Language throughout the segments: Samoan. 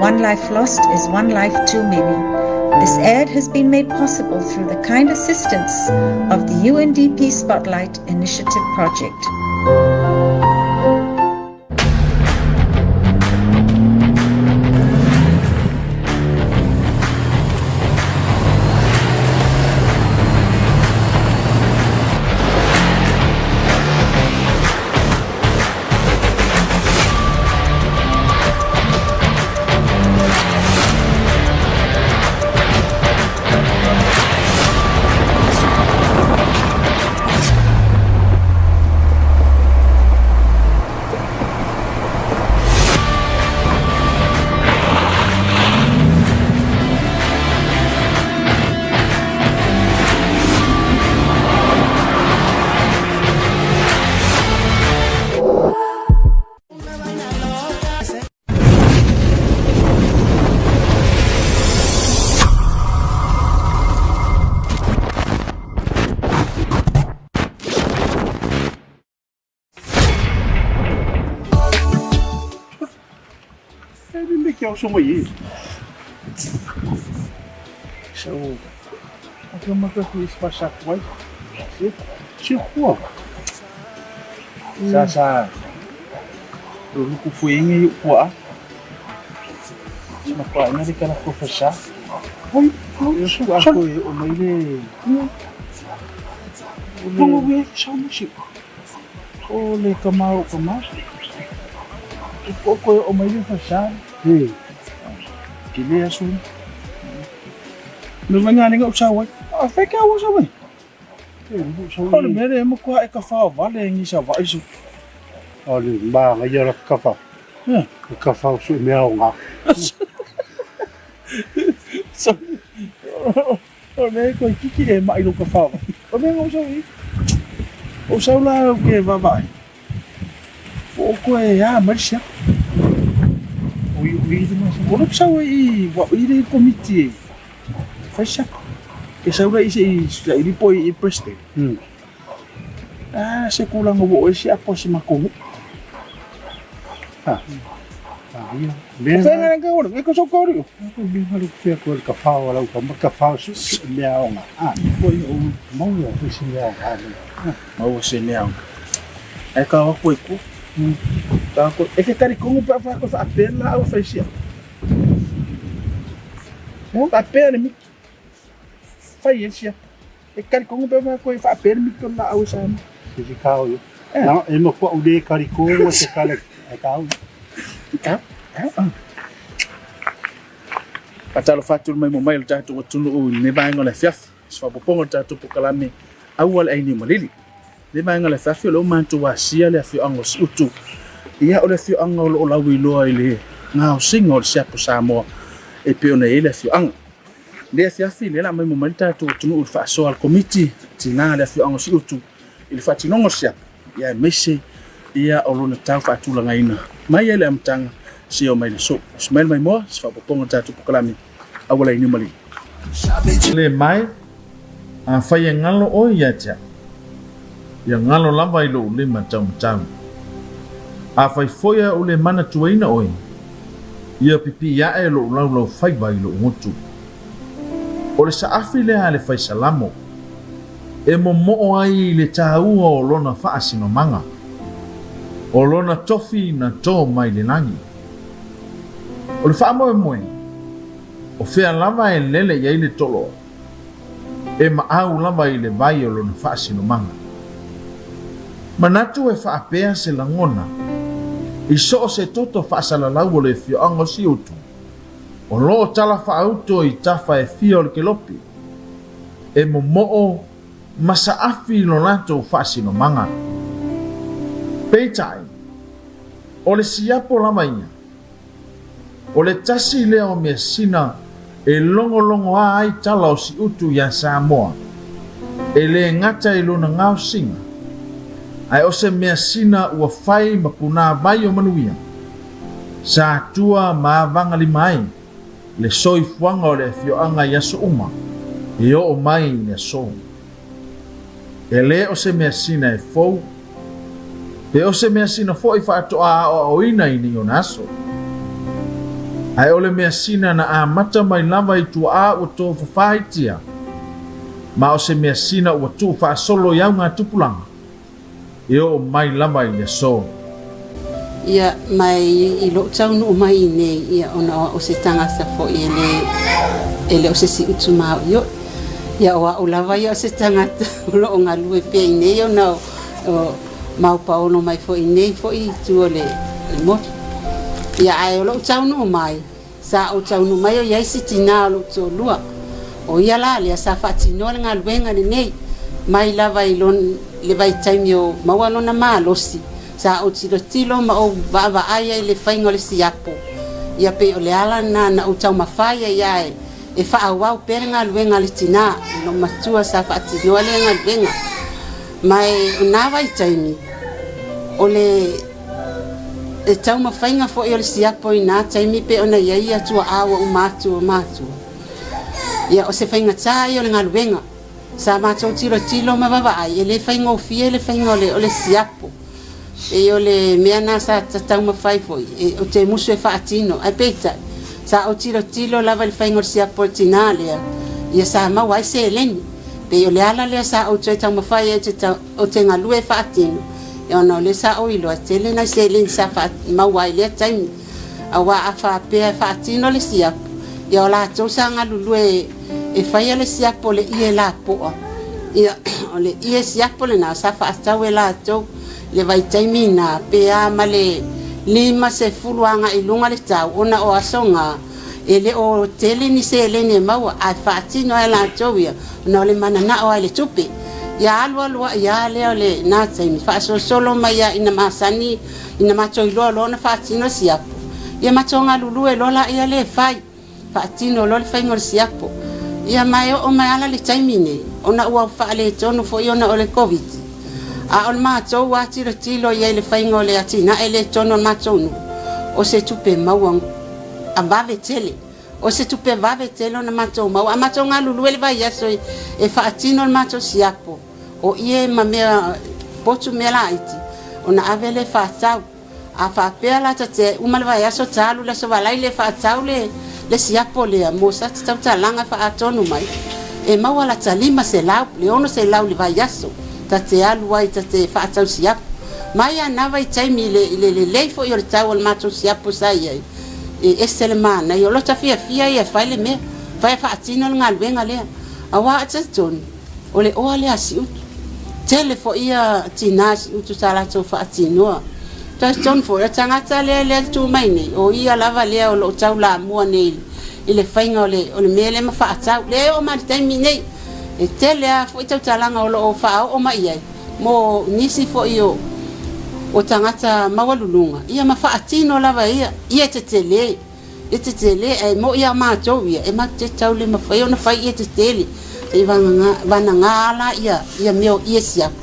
One life lost is one life too many. This ad has been made possible through the kind assistance of the UNDP Spotlight Initiative Project. Sa luku fuiga i puaa. Makuaina le kala ko fasa. Oi, ako e o mai le. Pongo we sa mo si. O le kamau kamau. O ko o mai le fasa. Hey. Ke le aso. Me vanga ni ngau sa wai. A fe ka wa sa wai. O le mea lea e matua e ka whaawale e ngisa vaisu. O le maanga ia la kafa. Le kafa o sui mea o ngā. So, o le koe kiki e mai lo ka whaawale. O mea ngau sa wai. O sau la o ke vavai. O koe a mai sia. O i o i te masa. O le sau i wa i le komiti e. Fai sia. E sau la i se i sa i ripo i president. Ah, se kula ngo o esi apo si makongu. Ah. Ah, ia. Mea. Whenga nga ora, e ko so kori. Ko mea haru pia ko le ka whao lau ka ka whao su su mea o ngā. Ah, Ko i o mau ia ko si mea o ngā. mau se mea. E ka wa koe ku. Ka ko e ke kari kongo pa fa ko fa apela au fai sia. Fa apela mi. Fai e sia. E kari kongo pa fa ko fa apela mi ko la au sa. Se si kao ia. Na, e ma kua ule kari ko o te kale e kao. Ka. Ka. Patalo fatu mai mo mai le tatou atunuu i lenei vaega o le afiafi. Se faaopoopoga o le tatou polokalame aua le aini o malili. Lenei vaega o le afiafi o lea ua matou asia le afioaga o Siutu. Ia o le afioaga o lo o lauiloa i le gaosiga o le siapo Samoa e pei ona i ai le afioaga. Lenei afiafi lea o le a mai mo mai le tatou atunuu i le faasoa a le Komiti Tina a le afioaga o Siutu i le faatinoga o le siapo ia aemaise ia o lona tau faatulagaina mai ai le amataga seia oo mai le aso. Ismail Maimoa, se faaopoopoga o le tatou polokalame Auala i Niumalii. Le mai, afai e galo oe ia te au, ia galo lava i lou lima taumatau. Afai foi a ou le manatuaina oe, ia pipii ae lou laulaufaiva i lou gutu. O le saafi lea a le fai-salamo, e momoo ai i le taua o lona faasinomaga, o lona tofi na to mai le lagi. O le faamoemoe, o fea lava e lele i ai le toloa, e maau lava i le vai o lona faasinomaga. Manatu e faapea se lagona i so o se toto faasalalau o le afioaga o Siutu, o lo o tala faauto i tafa e fia o le kelopi, e momoo ma saafi lo latou faasinomaga. Peitai, o le siapo lava ia, o le tasi lea o measina e logologoa ai tala o Siutu iā Samoa, e lē gata i lona gaosiga, ae o se measina ua fai ma punāvai o manuia, sa tua ma avagalima ai le soifuaga o le afioaga i aso uma e oo mai i le aso. E lē o se measina e fou, pe o se measina foʻi faatoa aoaoina i nei ona aso. Ae o le measina na amata mai lava i tuaa ua tofafaitia, ma o se measina ua tuufaasolo i augatupulaga, e oo mai lava i le aso. Ia, ma i lou taunuu mai i inei, ia, ona o au se tagata foi e le, e le o se siutu maoioi. Ia, o au lava ia o se tagata o lo o galue pea i inei ona o, o maupaolo mai foi i inei foi i tua o le, le motu. Ia, ae o lou taunuu mai, Sa ou taunuu mai o i ai si tinā o lou toalua. O ia la lea sa faatinoa le galuega lenei mai lava i lon, le vaitaimi o maua lona malosi. Sa ou tilotilo ma ou vaavaai ai i le faiga o le siapo. Ia pei o le ala lena na ou taumafai ai ae e faaauau pea le galuega a le tinā, lou matua sa faatinoa lea galuega. Ma e o na vaitaimi, o le. E taumafaiga foi o le siapo i na taimi pei ona i ai ia tuaa ua uma atu o matua. Ia, o se faigata ia o le galuega. Sa matou tilotilo ma vavaai, e le faigofie le faiga o le, o le siapo. Pei o le mea na sa taumafai foi, e, ou te musu e faatino. Ae peitai, sa ou tilotilo lava i le faiga o le siapo o le tinā lea, ia sa maua ai seleni. Pei o le ala lea sa ou toe taumafai ai ou te Ou te galue faatino, ona o lea sa ou iloa e tele nai seleni sa maua ai i lea taimi. Aua a faapea e faatino le siapo, ia o latou sa galulue e faia le siapo o le ie lapoa. Ia, o le ie siapo lena sa faatau e latou i le vaitaimi na, pe a ma le 50 agai i luga le tau, ona o aso na, e le o tele ni seleni e maua, ae faatino lava e latou ia, ona o le mananao lava i le tupe. Ia alu alu ai lava lea o lena taimi, faasolosolo mai lava ina masani, ina matou iloa loa ona faatino siapo, ia matou galulue loa laia lea e fai, faatino loa le faiga o le siapo. Ia ma e oo mai lava la le taimi nei, ona ua faaletonu foi ona o le Koviti, a o le matou lava tilotilo i ai i le faiga o le atinae lea i totonu o le matou nuu, o se tupe maua a vave tele. O se tupe vave tele ona matou maua. A matou galulue le vaiaso e faatino le matou siapo, o ie ma mea potu mea laiti, ona ave lea faatau. A faapea la ta te uma le vaiaso ta alu i le Aso Valai le faatau le le siapo lea mo sa te tautalaga faatonu mai, e maua lata 500, le 600 i le vaiaso ta te alu ai ta te faatau siapo. Mai a na vaitaimi i le i le lelei foi o le tau o le matou siapo sa i ai, E ese le manaia, o lota fiafia ia e fai le mea, fai e faatino le galuega lea. Aua e talitonu, o le oa lea a Siutu. Tele foi ia tina Siutu sa latou faatinoa. Talitonu foi, o le tagata lea lea e tu mai nei, o ia lava lea o lo o taulamua nei i le faiga o le, o le mea lea ma faatau. Lea e oo mai i le taimi nei, e tele lava foi tautalaga o lo o faaoo mai i ai, mo nisi foi o o tagata maualuluga, ia ma faatino lava ia, ia tetele, ia tetele, ae mo'i a matou ia, e matou te tau le mafai ona fai ia tetele, se i vagana, vanaga la ia, ia mea o ie siapo,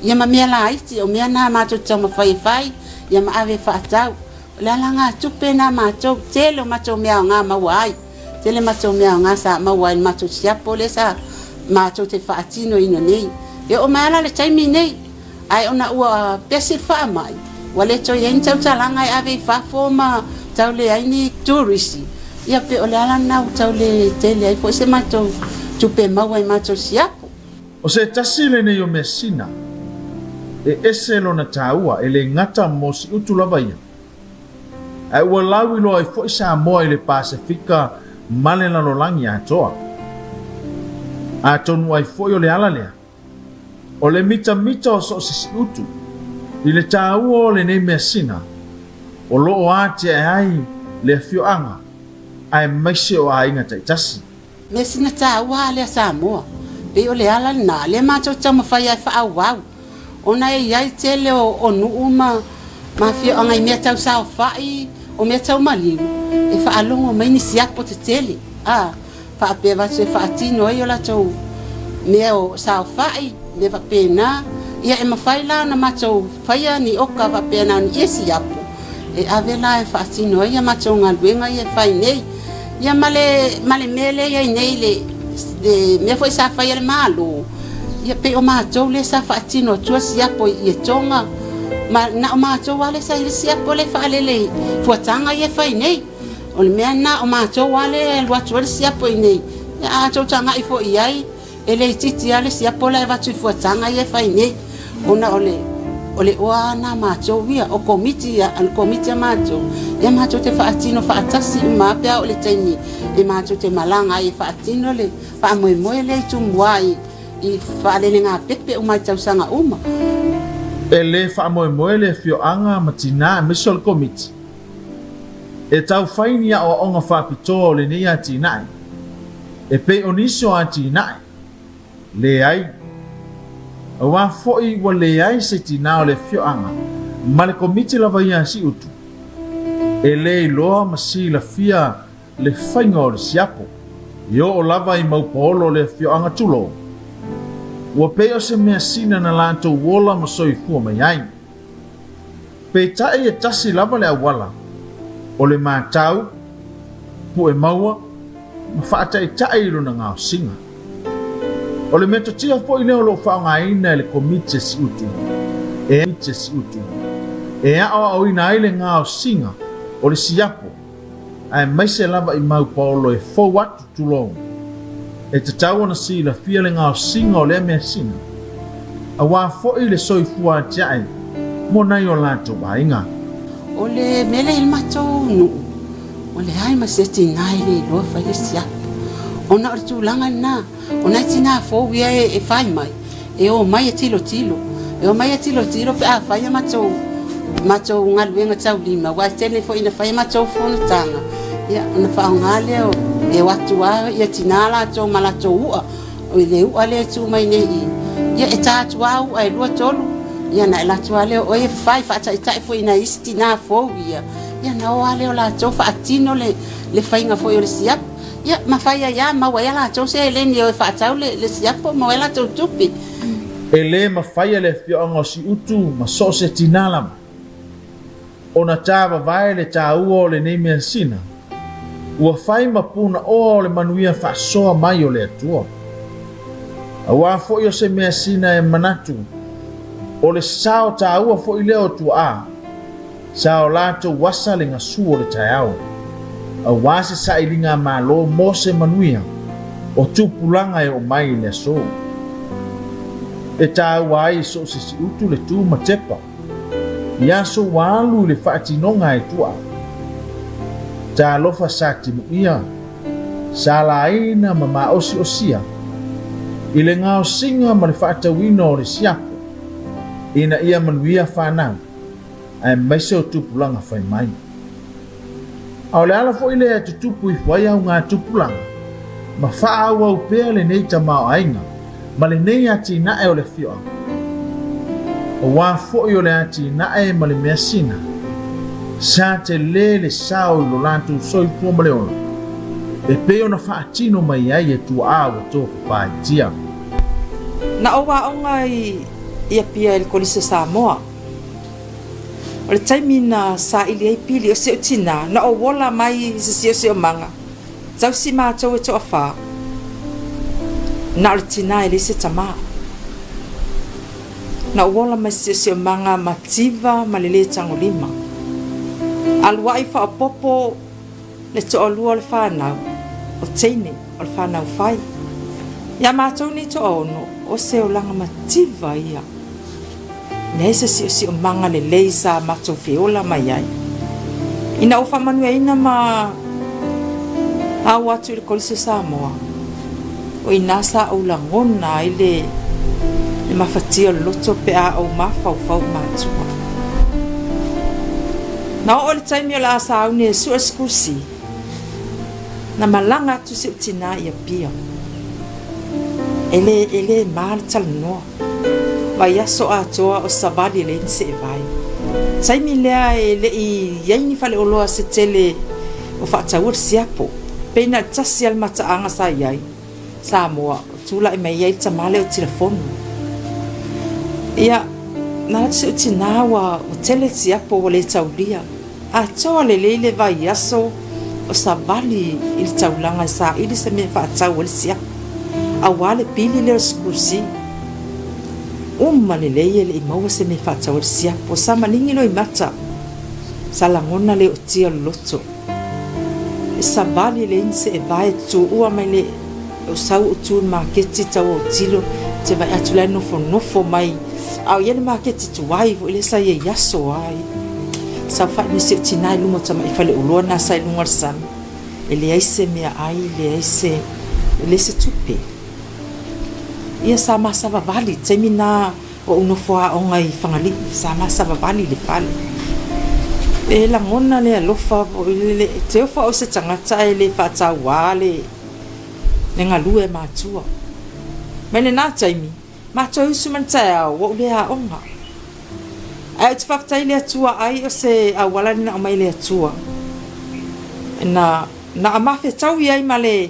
ia ma mea laiti, o mea na matou te taumafai e fai, ia ma ave e faatau. O le alagatupe na matou, tele o matou mea aoga maua ai. Tele matou mea aoga sa maua ai i le matou siapo lea sa matou te faatinoina nei. E oo mai lava la le taimi nei, ae ona ua pesi le faamai, ua le toe i ai ni tautalaga e ave i fafo ma tau leai ni turisi, ia pe o le ala lena ua tau le tele ai foi se matou tupe maua i matou siapo. O se tasi lenei o measina e ese lona taua e le gata mo Siutu lava ia, Ae ua lauiloa ai foi Samoa i le Pasefika ma le lalolagi atoa. Atonu ai foi o le ala lea, o le mitamita o so o se siutu i le taua o lenei measina o lo o atiae ai le afioaga aemaise o aiga taitasi. Measina taua a lea Samoa. Pei o le ala lena lea matou te taumafai ai e faaauau ona e i ai tele o nuu ma afioaga i mea tau saofai, o mea tau maliu e faalogo mai ni siapo tetele a faapea vatu e faatino ai o latou mea o saofai, mea faapena. Ia e mafai la ona matou faia ni oka faapea na o ni ie siapo e ave la e faatino ai a matou galuega ia e fai nei. Ia ma le, ma le mea lea e i ai nei, le, le mea foi sa fai e le Malo, ia pei o matou lea sa faatino atua siapo i Ietoga, ma na o matou lava lea sa i le siapo lea e faalele i fuataga ia e fai nei. O le mea lena o matou lava lea e alu atu ai le siapo i inei, ia a tou tagai foi i ai, e le itiiti lava le siapo la e avatu i fuataga ia e fai nei, ona o le o le oa lava lena a matou ia, o Komiti ia, o le Komiti a matou, ia matou te faatino faatasi uma lava pe a oo i le taimi e matou te malaga ai e faatino le faamoemoe lea i Tumua i i faalelegāpepe uma i tausaga uma. E le faamoemoe le afioaga ma tinā aemaise o le Komiti e tau fai ni aoaoga faapitoa o lenei atinae e pei o nisi o atinae leai aua foi ua leai se tinā o le afioaga ma le Komiti lava ia a Siutu e le iloa ma silafia le faiga o le siapo e oo lava i maupaolo o le afioaga tulou, ua pei o se measina na latou ola ma soifua mai ai. Peitai e tasi lava le auala, o le matau, pue maua, ma faataitai i lona gaosiga. O le metotia foi lea o lo o faaaogaina e le Komiti a Siutu e aoaoina ai le gaosiga o le siapo aemaise lava i mau paolo e fou atu tulou. E tatau ona silafia le gaosiga o lea measina, aua foi le soifua atiae mo nai o latou aiga. O le mea lea i le matou nuu, ua leai ma se tinā e le iloa fai le siapo. Ona o le tulaga lena, o nai tinā fou ia e fai mai, E omai e tilotilo. E omai e tilotilo pe a fai a matou, matou galuega taulima, aua e tele foi ina fai a matou fonotaga, ia, ona faaaoga lea o, e o atu lava ia tinā latou ma latou u'a, i le u'a lea e tu mai nei i i, ia e ta atu lava u'a e lua tolu, ia ona alu atu lava lea o oe e fai, faataitai foi i nai isi tinā fou ia, ia ona o lava lea o latou faatino le, le faiga foi o le siapo. Ia, ma fai ai lava, maua ai lava latou seleni e o e faatau le, le siapo, maua ai latou tupe. E le mafai e le afioaga o Siutu ma so o se tinā lava ona tāvavae le tāua o lenei measina ua fai ma punaoa o le manuia faasoa mai o le Atua. Aua foi o se measina e manatu o le sao tāua foi lea o tuaa, Sa o latou asa le gasu o le taeao, aua se sailiga Malo mo se manuia o tupulaga e oo mai i le aso. E taua ai i so o se siutu le tu ma tepa i aso ua alu i le faatinoga e tuaa. Talofa sa timuia, sa laina ma maosiosia i le gaosiga ma le faatauina o le siapo ina ia manuia fanau. aemaise o tupulaga fai mai. A o le ala foi lea e tutupu ifo ai auga tupulaga, ma faaauau pea lenei tamaoaiga ma lenei atinae o le afioaga. Aua foi o le atinae ma le measina, sa tele le sao i lo latou soifua ma le ola, e pei ona faatino mai ai e tuaa ua tofafaitia. Na ou aoga i Apia i le Kolisi o Samoa. O le taimi na saili ai pili o si ou tinā, na ou ola mai i se siosiomaga, tausi matou e toafā. Na o le tinā e leai se tamā. Na ou ola mai se siosiomaga mativa ma le lē tagolima. Aluaʻi faaopoopo Le toalua o le whanau, o teine o le whanau whai. Iā matou nei toaono, o se olaga mativa ia. Leai se siosiomaga lelei sa matou feola mai ai. Ina ua faamanuiaina ma ao atu i le Kolisi o Samoa, o inā sa ou lagona ai le le mafatia o le loto pe a ou mafaufau i matua. Na oo i le taimi o le a sauni e sue sikusi, na malaga atu si ou tinā i Apia. E le, e le ma le talanoa. Vaiaso atoa o savali e leai ni seevai. Taimi lea e le i i ai ni faleoloa se tele o faataua le siapo. Pei na o le tasi lava le mataaga sa i ai. Samoa, o tulai mai ai le tama lea o Tilafono. Ia, na atu si ou tinā ua tele tiapo ua le taulia. Atoa lelei le vaiaso o savali i le taulaga e saili se mea e faatau ai le siapo, aua le pili lea o le sikusi. Uma lelei e le i maua se mea e faatau ai le siapo, sa maligi loimata, sa lagona le ootia o le loto. E savali e leai ni seevae tuua mai le o sau o tu i le maketi tau autilo te vaai atu la e nofonofo mai a o i ai le maketi tuai foi lea sa i ai i aso ai. Saofai mai si ou tinā i luma o tamai faleoloa na sa i luga o le sami e leai se meaai leai se leai se tupe. Ia sa ma savavali taimi na Ua ou nofo aoga i Fagalii, sa ma savavali i le fale. E lagona le alofa foi lele, e te ofo au i se tagata ae le faatauā le le galue a matua. Mai lena taimi, ma toe usu mai le taeao, ua ou le aoga. Ae ou te faafetai i le Atua ai o se auala lena aumai e le Atua na na amafetaui ai ma le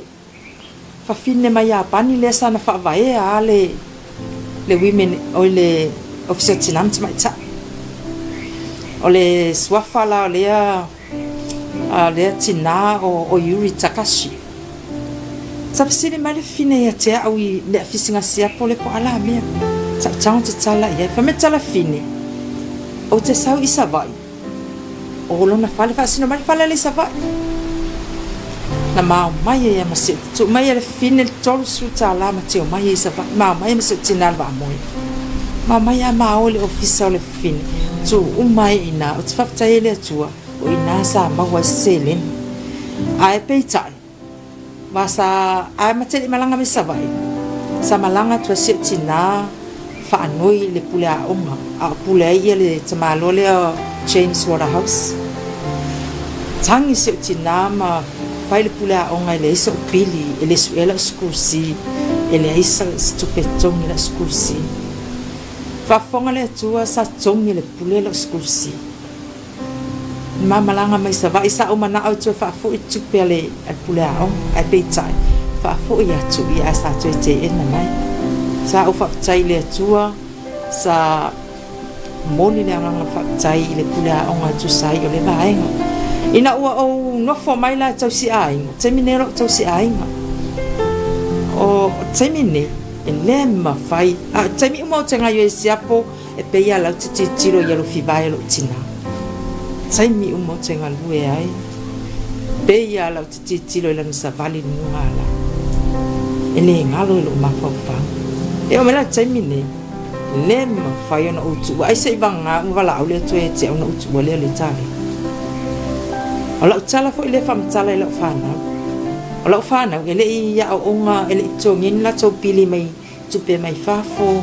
Fafine mai Iapani lea sa na faavaea a le le women oi le Ofisa o Tina ma Tamaitai. O le suafa la o lea a lea tina o o Yuri Takashi. Sa fesili mai le fafine ia te au i mea fisinga siapo le po a la mea. Sa ou tago tatala i ai. Fai mai tala fine, ou te sau i Savaii. O lona fale faasino mai le fale ale i Savaii. Na mao mai ai a ma si tuu mai e le fine le 30 tala ma tio mai ai i Savaii. Mao mai ai ma si ou tina le vaamoe. Mao mai a mao i le ofisa o le fine. Tuu uma ai i ina. Ou te faafetai ai i le Atua o ina sa maua ai se seleni. Ae peitai. Ma sa ae ma te le i malaga mai Savaii, sa malaga atu ai si ou tinā faanoi i le pule aoga, a o pule ai ia le tamaloa lea o James Waterhouse. Tagi si ou tinā ma fai le pule aoga e leai so'u pili, e le suea la'u sikusi, e leai se tupe e totogi i la'u sikusi. Faafofoga le Atua sa totogi e le pule la'u sikusi. Ma malaga mai Savaii, sa ou manao e toe faafoi tupe a le pule aoga, ae peitai, faafoi atu ia ae sa toe teena mai. Sa ou faafetai i le Atua, sa momoli le agaga faafetai i le pule aoga e tusa ai o lea vaega. Ina ua ou nofo mai la e tausi aiga, taimi nei o lou tausi aiga. O taimi nei, e le mafai, a o taimi uma ou te gaio ai i siapo, E pei a lau te tilotilo i alofivae o lou tina. Taimi uma ou te galue ai, pei a lau te tilotilo i lana savali i le mugala. E le galo i lou mafaufau. E oo mai la le taimi nei, le mafai ona ou tuua. Ai se i vagana uma valaau le Atua ia te au ona ou tuua lea o le tale. O lau tala foi lea faamatala i lau fanau. O lau fanau e le i aoaoga, e le i totogia ni latou pili mai Tupe mai fafo,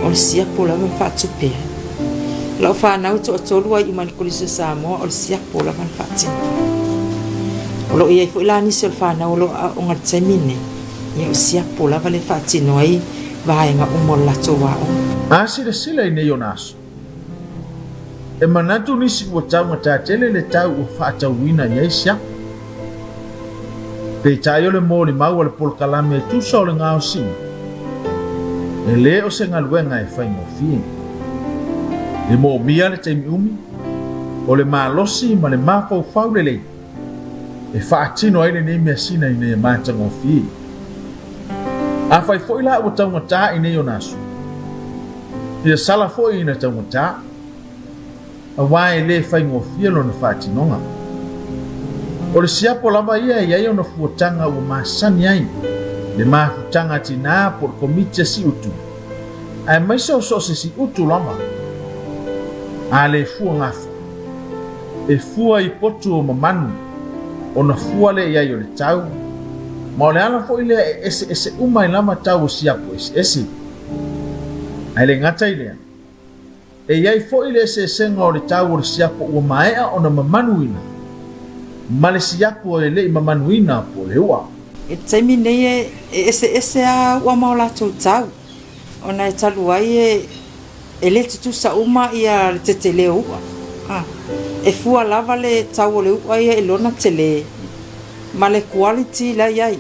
o le siapo lava na faatupe ai. Lau fanau e toatolu ai uma i le Kolisi o Samoa, o le siapo lava na faatino. O lo o i ai foi la nisi o le fanau o lo o aoga i le taimi lenei, ia o le siapo lava lea e faatino ai vaega uma o le latou aoga. A silasila i nei ona aso, e manatu nisi ua taugata tele le tau ua faatauina i ai siapo. Peitai o le molimau a le polokalame e tusa o le gaosiga, e le o se galuega e faigofie. E moomia le taimi umi, o le malosi ma le mafaufau lelei e faatino ai lenei measina ina ia matagofie. Afai foi la ua taugata i nei ona aso, ia sala foi ina taugata. aua e le faigofie lona faatinoga. O le siapo lava ia e i ai ona fuataga ua masani ai le mafutaga a tinā po o le komiti a siutu, aemaise o so o se siutu lava a le fua gafa, e fua i potu o mamanu ona fua lea i ai o le tau, ma o le ala foi lea e eseese uma ai lava tau o siapo eseese. Ae le gata i lea, E i ai foi le eseesega o le tau o le siapo ua maea ona mamanuina ma le siapo e le i mamanuina po o le ua. I le taimi nei e eseese a ua ma o latou tau ona e talu ai e le tutusa uma ia le tetele o ua. E fua lava le tau o le ua ia i lona tele ma le quality la i ai.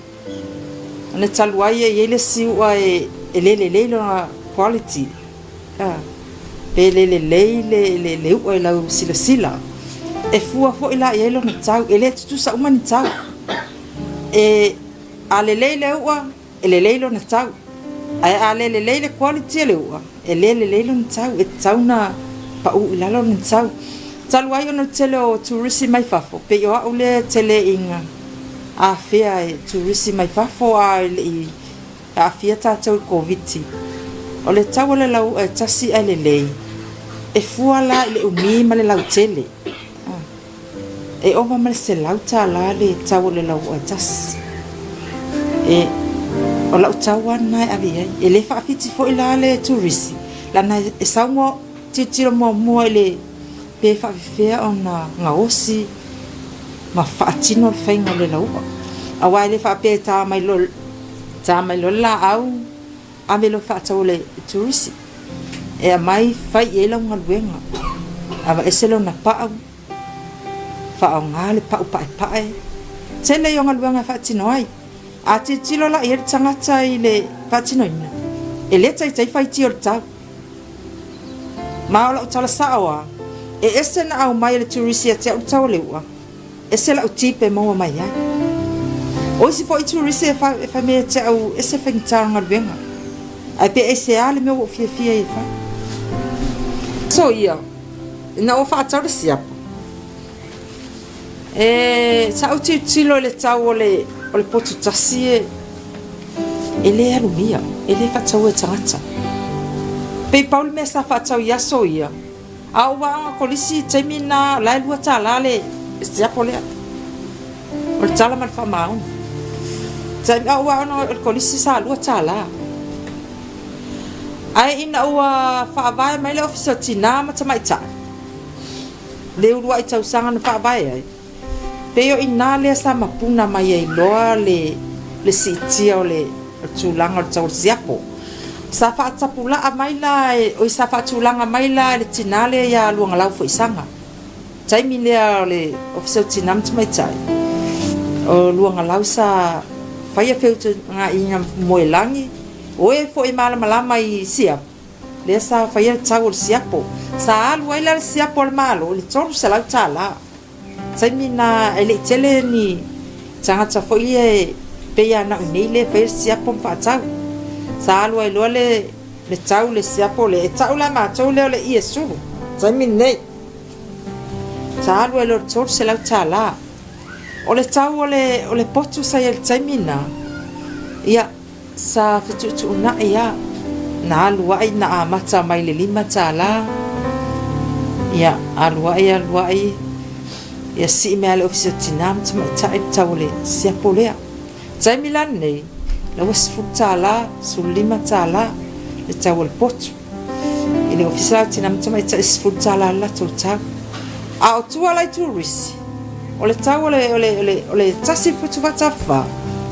Ona e talu ai e i ai le isi ua e le lelei lona quality. Pe le lelei le u'a i lau silasila, e fua foi la i ai lona tau. E le tutusa uma ni tau. E, a lelei le u'a, e lelei lona tau. Ae a le lelei le quality o le u'a, e le lelei lona tau. E tatau ona pa'u i lalo lona tau. Talu ai ona o le tele o turisi mai fafo, pei o au lea e tele ina afea e turisi mai fafo a e le i aafia tatou i le Koviti. O le tau o le lauu'a e tasi ae lelei, e fua la i le umi ma le lautele. E ova ma le $100 le tau o le lauoa e tasi. E, o lau tau lava lena e ave i ai. E le faafiti foi la le turisi, leaga e sau mo, tilotilo muamua i le pe faapefea ona gaosi ma faatino le faiga o le lauoa. Aua e le faapea e ta mai loa, ta mai loa le laau, ave loa faatau i le turisi. E aumai fai i ai lau galuega, aveese lona pau, Faaaoga le pau paepae. Tele ia o galuega e faatino ai. A tilotilo la i ai le tagata i le faatinoina, e le taitai faitio le tau. Ma o lau tala sao lava, e ese na aumai e le turisi ia te au le tau o le ua, ese lau tip e maua mai ai. O isi foi turisi e fai mai ia te au ese faigata o le galuega, ae pe aisea le mea ua ou fiafia ai e fai. So ia. Ina ua faatau le siapo, e sa ou tilotilo i le tau o le, o le potu tasi e, e le alumia, e le faataua e tagata. Pei pau le mea sa faatau i aso ia, a o ou aoga kolisi i taimi na, la e $2 le siapo lea. O le tala ma le faamaoni. Taimi a ou aoga o le kolisi sa $2. Ae ina ua faavae mai le Ofisa o Tinā ma Tamaitai, le uluai tausaga na faavae ai, pei o i ina lea sa mapuna mai ai loa le le siitia o le tulaga o le tau o le siapo. Sa faatapulaa mai la e, oi sa faatulaga mai la e le tinā lea ia Luagalau Foisaga. Taimi lea o le Ofisa o Tinā ma Tamaitai, o Luagalau sa faia feutagaiga moelagi, O e foi malamalama i siapo, lea sa faia le tau o le siapo. Sa alu ai la le siapo a le Malo i le $300. Taimi na e le i tele ni tagata foi ia e pei a na o nei lea e faia le siapo ma faatau. Sa alu ai loa le le tau le siapo lea, e tau la e matou lea o le ie sulu, taimi lenei. Sa alu ai loa i le $300. O le tau o le o le potu sa i ai i le taimi na, ia, Sa fetuutuunai a, na alu ai na amata mai le $5, ia alu ai alu ai, ia sii mai a le Ofisa o Tinā ma Tamaitai le tau o le siapo lea. Taimi la lenei, la ua $10, $15 le tau o le potu. I le Ofisa la o Tinā ma Tamaitai e $10 le latou tau. A o tua la i turisi, o le tau o le, o le, o le, o le tasi futu faatafafa,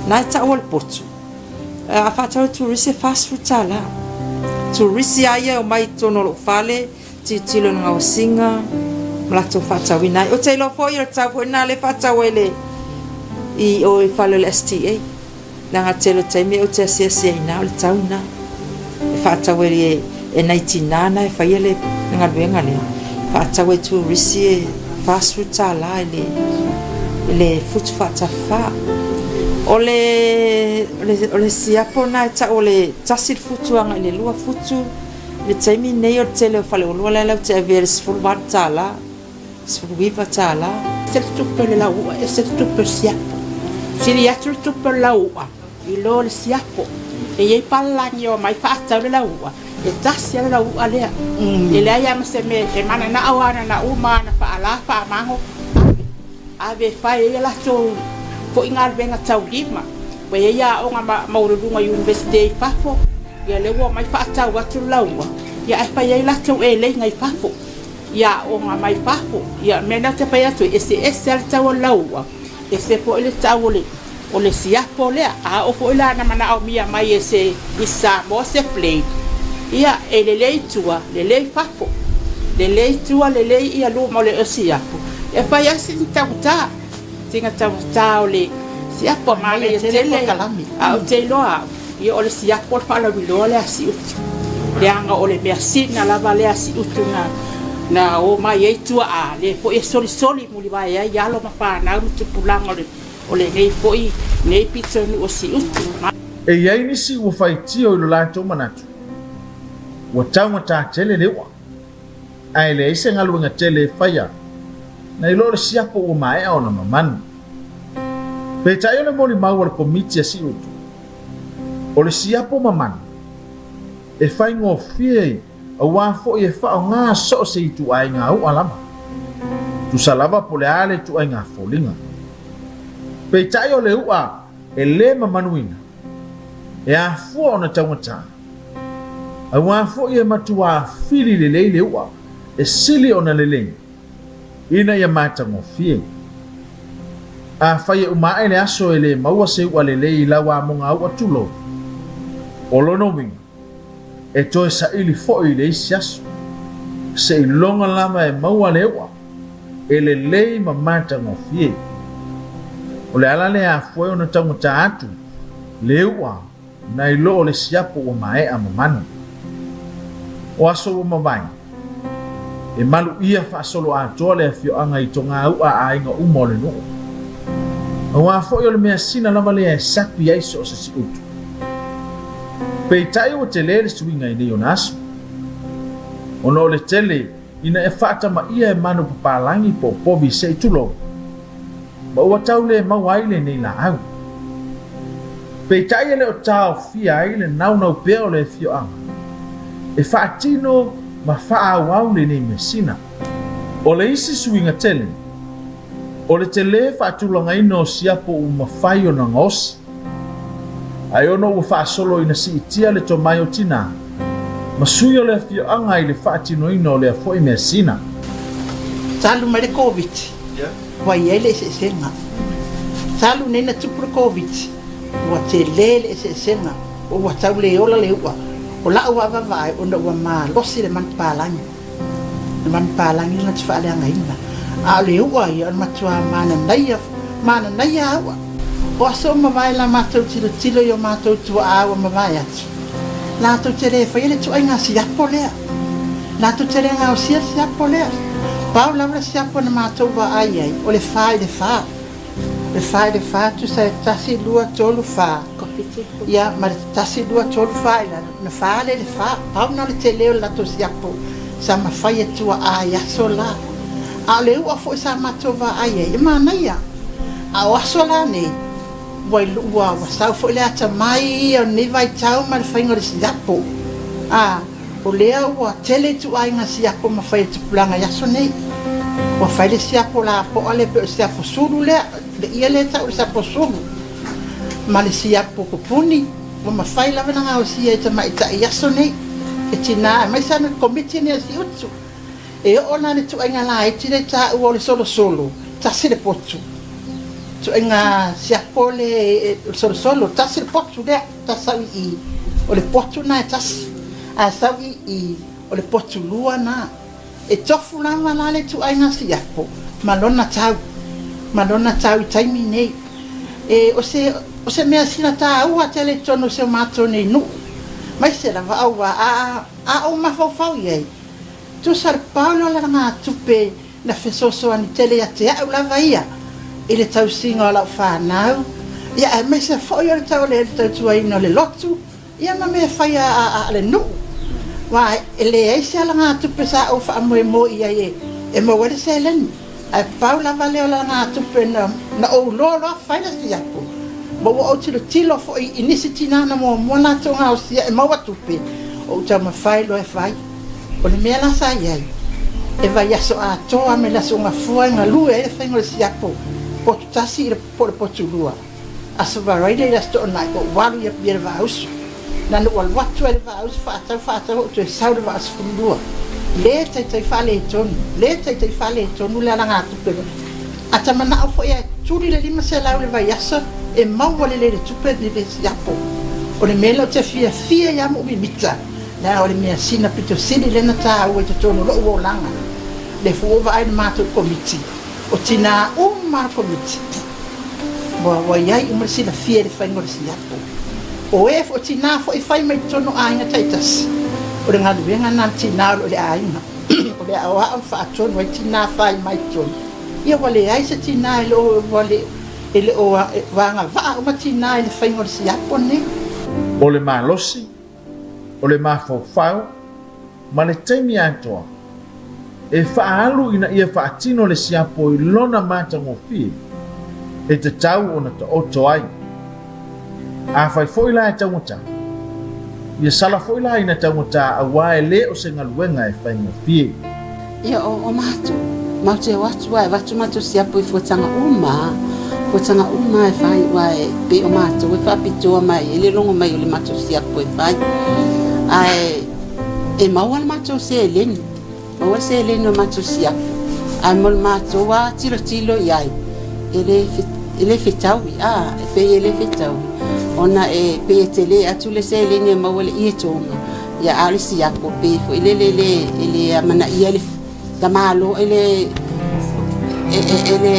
na e tau o le potu. A faatau e turisi e $40. Turisi a ia e omai i totonu o lou fale, tilotilo i le gaosiga ma latou faatauina ai. Ou te iloa foi o le tau foi lena lea e faatau ai le, i o i fale o le STA. Leaga tele o taimi ou te asiasi ai ina o le tau lena e faatau ai e nai tina na e faia le galuega lea, faatau ai turisi e $40 i le i le futu faatafafa. O le o le siapo lena e tau o le tasi le futu agai i le lua futu, i le taimi lenei o le tele o faleoloa la e latou te avea i le $18. $19. Ese le tupe o le lauua, ese le tupe o le siapo. Sili atu le tupe o le lauua i lo le siapo. E i ai palagi e omai faatau le lauua, e tasi lava le lauua lea. E leai lava ma se mea e mananao lava na uma ana faalā faamago, ave, ave e fai ai a latou foi galuega taulima. Ua i ai aoga maualuluga i Iunivesite i fafo, ia lea ua omai faatau atu le lauua, ia ae fai ai latou eleiga i fafo. Ia aoga mai fafo. Ia mea na ou te fai atu ai, eseese lava le tau o le lauua, ese foi le tau o le o le siapo lea. A oo foi la ina manaomia mai e se Miss Samoa se plane, ia e lelei tua, lelei fafo. Lelei tua, lelei ia luma o le siapo, e fai lava sina taugata, sina taugata o le siapo, manaia tele. Ae ou te iloa au, Ia o le siapo o le faalauiloa lea a Siutu, leaga o le measina lava lea a Siutu na na o mai ai tuaa, lea foi e solisoli mulivae ai alo ma fanau ma tupulaga o le o lenei foi nei pitonuu o Siutu. E i ai nisi ua faitio i lo latou manatu, ua taugata tele le ua, ae leai se galuega tele e faia. Nai lo le siapo ua maea ona mamanu. Peitai o le molimau a le Komiti a Siutu, o le siapo mamanu e faigofie aua foi e faaaoga so o se ituaiga u'a lava, tusa lava po o le a le ituaiga foliga. Peitai o le u'a e le mamanuina, e afua ona taugata, aua foi e matuā fili lelei le u'a e sili ona lelei ina ia matagofie. Afai e uma ae le aso e le maua se u'a lelei i lau amoga u'a tulou, o lona uiga, e toe saili foi i le isi aso, seiloga lava e maua le u'a e lelei ma matagofie. O le ala lea afua ai ona taugata atu le u'a nai lo o le siapo ua maea mamanu. O aso ua mavae, e malu ʻia faasoloatoa le afioaga i togāuʻa a aiga uma o le nuu. Aua foi o le measina lava lea e sapi ai so o se siutu. Peitai ua tele le suiga i nei ona aso, ona o le tele ina e faatamaia e manu papalagi po o povi se i tulou, ma ua tau le maua ai lenei laau. Peitai e le o taofia ai le naunau pea o le afioaga e faatino ma faaauau lenei measina. O le isi suiga tele, o le tele faatulagaina o siapo ua mafai ona gaosi, ae ona ua faasolo ina siitia le tomai o tinā ma sui o le afioaga i le faatinoina o lea foi measina. Talu mai le Koviti, ua i ai le eseesega. Talu nei na tupu le Koviti, ua tele le eseesega, ua tau le ola le u'a. O la'u lava vaai ona ua malosi le manupapalagi. Le manupapalagi lena te faaleagaina. A o le u'a ia o le matuā mananaia, mananaia a u'a. O aso ua mavae la matou tilotilo i o matou tua'a ua mavae atu. Latou te le faia le tuaiga siapo lea. Latou te le gaosia le siapo lea. Pau lava le siapo na matou vaai ai, o le fa i le fa. O le fa i le fa, tusa e tasi, lua, tolu, fa. Ia, ma le tasi, lua, tolu, fa i lalo, ona fa lea i le fa. Pau lena o le tele o le latou siapo sa mafai e tuaa i aso la. A o le u'a foi sa matou vaai ai, e manaia. A o aso la nei, Ua ua ua sau foi le atamai ia o lenei vaitau ma le faiga o le siapo. A, o lea ua tele ituaiga siapo mafai e tupulaga i aso nei. Ua fai le siapo lapoa lea pei o le siapo sulu lea, le ia lea e tau o le siapo sulu, ma le siapo pupuni, ua mafai lava ona gaosia e tamaitai i aso nei, e tina aemaise lava le Komiti lenei a le Siutu. E oo la le tuaiga laiti lea e taua o le solosolo, tasi le potu. Tuaiga siapo le solosolo, tasi le potu lea, ta sau i i, o le potu na e tasi. A sau i i, o le potu lua na. E tofu lava la le tuaiga siapo ma lona tau, ma lona tau i taimi nei. E, o se, o se mea sina taua tele i totonu o si o matou nei nuu, maise lava auā a, a ou mafaufau i ai, Tusa le paolo o alagatupe na fesoasoani tele ia te a'u lava ia i le tausiga o la'u fanau, ia aemaise foi o le tau o le tautuaina o le lotu, ia ma mea fai a le nuu. Aua e leai se alagatupe sa ou faamoemoe i ai e maua ai le seleni, ae pau lava lea o le alagatupe na ou loa loa fai le siapo, ma ua ou tilotilo foi i nisi tinā na muamua latou gaosia e maua tupe, ou taumafai loa e fai. O le mea la sa i ai, e vaiaso atoa mai le Aso Gafua e galue ai le faiga o le siapo potu tasi i le po o le potu lua. Aso Faraile i le Aso Toonai, ou alu i Apia i le Vausu. Na ona ou alu atu lava i le Vausu faatau faatau ou toe sau i le vaa 12. Le taitai faaletonu, le taitai faaletonu le alagatupe. A ta manao foi e tuli le 500 i le vaiaso e maua lelei le tupe i le siapo. O le mea lea ou te fiafia ai lava ma ou mimita. Leaga o le measina pito sili lea na taua i totonu o lou olaga, lea foi ua ou vaai i le matou Komiti, o tinā uma a le Komiti ua i ai uma le silafia i le faiga o le siapo. O e foi, o tinā foi e fai mai totonu o aiga taitasi, o le galuega lena a le tinā o lo o i le aiga, o le aoao ma faatonu ai tinā fai mai totonu. Ia ua leai se tinā e le o, ua le, e le o agavaa uma tinā i le faiga o le siapo lenei. O le malosi o le mafaufau ma le taimi atoa. e faaalu ina ia faatino le siapo i lona matagofie e tatau ona taoto ai. Afai foi la e taugata, ia sala foi la ina taugata auā e le o se galuega e faigofie. Ia o, o matou, matou te o atu a e avatu matou siapo i fuataga uma, fuataga uma e fai, ua e pei o matou e faapitoa mai ai le logo mai o le matou siapo e fai. Ae e maua le matou seleni, maua le seleni o matou siapo, ae mo le matou a tilotilo i ai, e le, e le fetaui, a, e pei e le fetaui, ona e pei e tele atu le seleni e maua i le ietoga, Ia a o le siapo pei foi lele e le e le amanaia le tamāloa e le e, e, e le